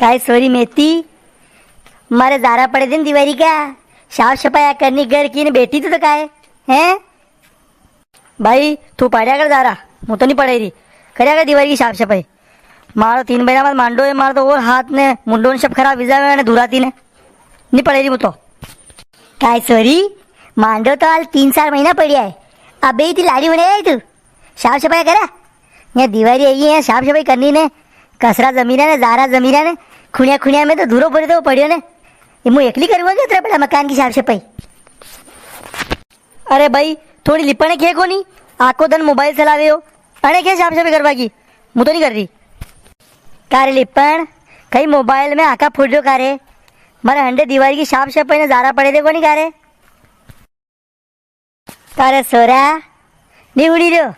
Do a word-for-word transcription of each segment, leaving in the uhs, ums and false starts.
काय सोरी मेती, मारे जारा पड़े दिन दिवारी का, साफ सफाई करनी घर की ने बैठी तू तो काय, हैं? भाई, तू पाड़्या कर जारा, मु तो नी पड़े री, कर्या कर दिवारी की साफ सफाई। मारो तीन महीना बाद मांडो है, मारो तो और हाथ ने मुंडो ने सब खराब वई जावे ने धुराती ने, नी पड़े री मु तो। काय सोरी, मांडो तो हाल तीन चार महीना पड़्या है, अबे ही ती लाड़ी होने आई तू। साफ सफाई करा। ने दिवारी आई है, साफ सफाई करनी ने, कसरा जमीरा ने, जारा जमीरा ने, खुणिया खुणिया में तो धूरो भरी तो पड़्यो ने। ये मु एकली करूँगा के अतरा बड़ा मकान की साफ सफाई? अरे भाई, थोड़ी लिपण के कोनी, आको दन मोबाइल चलावे हो, अने के साफ सफाई करवा की? मु तो नी कर री। का रे लिपण, कई मोबाइल में आका फुट रह्यो का रे? मारे हंडे दिवारी की साफ सफाई ने जारा पड़े दे कोनी का रे? का रे सोरा, नी हुणी रह्यो?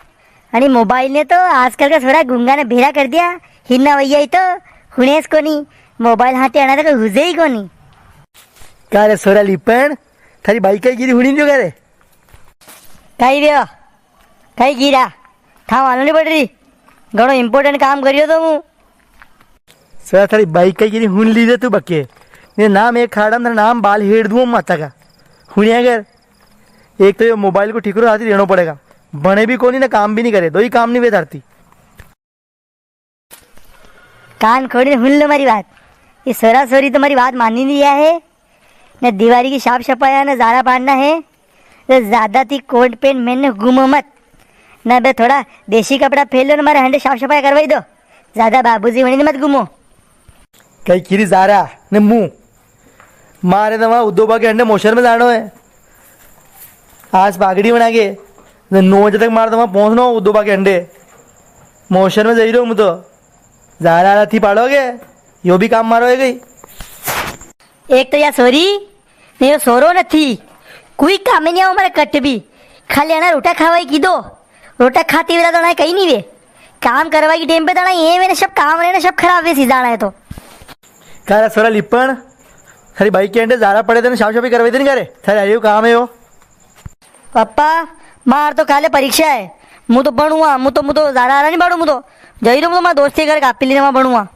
अणी मोबाइल ने तो आजकल का सोरा गूंगा ने भेरा कर दिया। हिन्ना वैया ही तो हुणेस कोनी। मोबाइल हाथे आणा तो कोई हुजे ही कोनी। का रे सोरा लिपण, थारी बाई कई गिरी हुणी रह्यो का रे? कई व्यो? कई गिरा? था मालूम नी पड़ री। घणो important काम करियो तो हूँ। सरा थारी बाई कई गिरी हुन लीजे तू बके। ने नाम एक खाड़ा में नाम बाल हेड़ दूँ माता का। हुनिया कर। एक तो यो मोबाइल को ठीकरो हाथी देनो पड़ेगा। भणे भी कोनी ना काम भी नी करे। दो ही काम नी वे धरती। कान खोड़ी ने हुन लो मारी बात। ये सोरा सोरी तो मारी बात मानी नी रिया है। ने दिवारी की साफ सफाई ने जारा पाड़ना है। तो ज्यादा थी कोट पेंट में ने घूमो मत। ना बे थोड़ा देसी कपड़ा पेर लो ना मारे हंडे साफ सफाई करवाई दो। ज्यादा बाबूजी वणी ने मत घूमो। कई किरी जारा ने मुं। मारे तो वां उद्दोबा के हंडे मोशर में जाणो है। आज पागड़ी बना के ने नौ बजे तक मारे तो वां पहुंचनो उद्दोबा के हंडे। मोशर में जाई रहो मुं तो। जारा आला थी पाड़ोगे, यो भी काम मारो है गई। एक तो या सोरी, ने यो सोरो नथी, कोई काम में नी आओ मारे कट भी। खाली अणा रोटा खावा ही कीधो। रोटा खाती वेला तो अणा कई नी वे। काम करवा की टेम पे तो अणा ये वे ने सब काम रे ने सब खराब वे सीधा अणा है तो। का रे सोरा लिपण, थारी बाई के अंडे जारा पड़े थे ने साफ सफाई करवाई दे नी का रे? थारे आयो काम है यो। पापा, मार तो काले परीक्षा है। मुं तो भणुआ, मुं तो, मुं तो जारा आरा नी पाड़ू, मुं तो जाई रो, मुं तो मारा दोस्त के घर कापी लेने वां भणुआ।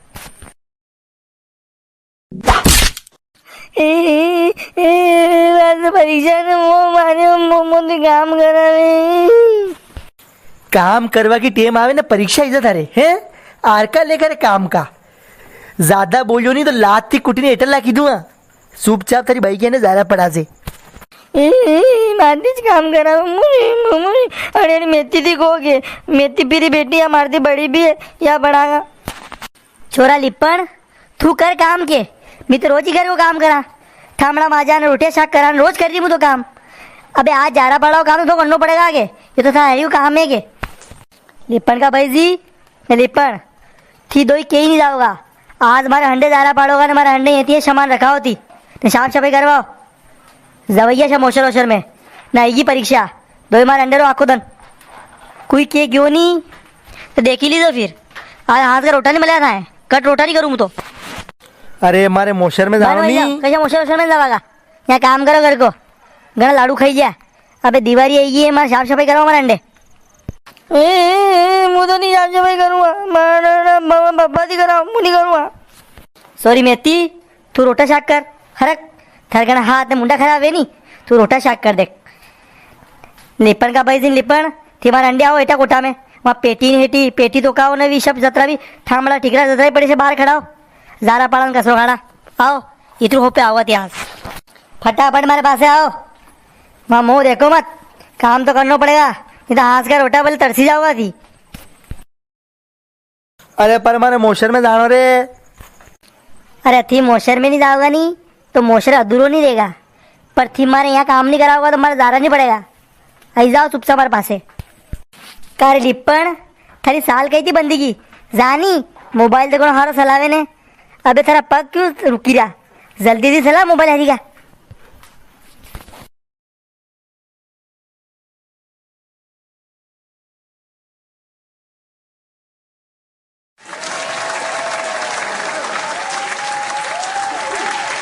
ए, ए, ए, आज परीक्षा ने वो मारे, मो, मो तो काम करावे। काम करवा की टेम आवे ने परीक्षा इज्जत हरे, हैं? आर का लेकर काम का। ज्यादा बोलियो नी तो लात थी कुटी ने एटल लाखी दूंगा। चुपचाप थारी बाई के ने जारा पड़ा से। ए, ए, मारती ज काम करावे, मुझे, मुझे, अरे, अरे, मेती थी को के, मेती पीरी बेटी या मारती बड़ी भी है, या बड़ागा। छोरा लिपण, तू कर काम के, मैं तो रोज ही घर को काम करा। ठामड़ा माजा ने रोटियां शाक करा, रोज कर री मुं तो काम। अबे आज जारा पाड़ा को काम तो करनो पड़ेगा के, ये तो थारा हरियो काम है के। लिपण का भाई जी, ने लिपण, थी दोई कई नी जाओगा। आज मारे हंडे जारा पाड़ोगा ने मारे हंडे ये थी सामान रखाओ थी, ने साफ सफाई करवाओ। जवैया छे मोशर वोशर में, ने आएगी परीक्षा। दोई मारे अंडे रो आखो दन। कोई के गयो नी, तो देखी लीजो फिर। आज हाथ का रोटा नी मल्या था, कट रोटा नी करूँ मुं तो। अरे, मारे मोशर में जाणो नी। कैसे मोशर वोशर में जावागा? यां काम करो घर को। घणा लाडू खाई गया। अबे दिवारी आई है, मारे साफ सफाई करवाओ मारे अंडे। ए, ए, ए, मुं तो नी साफ सफाई करूँगा। मारा, मारा, मारा पापा थी कराओ, मुं नी करूँगा। सोरी मेती, तू रोटा शाक कर, हरक, थारे घणा हाथ ने मुंडा खराब है नी, तू रोटा शाक कर देख। लिपण का भाई जी ने लिपण, थी मारे अंडे आओ एटा कोठा में, वां पेटी ने हेटी, पेटी तो काओ ने वी सब जतरा भी, ठामड़ा ठीकरा जतरा भी पड़े से बाहर खड़ाओ, जारा पाड़ा ने कसरो खाड़ा, आओ, इतरू हो पे आओ इतिहास। फटाफट मारे पासे आओ, वां मुंह देखो मत, काम तो करनो पड़ेगा, नी तो हाथ का रोटा बोले तरसी जाओगा थी। अरे पर मारे मोशर में जाणो रे। अरे थी मोशर में नी जाओगा नी, तो मोशर अधूरो नी रेगा। पर थी मारे यां काम नी कराओगा तो मारे जारा नी पड़ेगा। आई जाओ चुपचाप मारे पासे। का रे लिपण, थारी साल कई थी बंदी की? जानी, मोबाइल तो कोण हारो सलावे ने। अबे थारा पग क्यों रुकी रहा? जल्दी दी सला मोबाइल हरी का।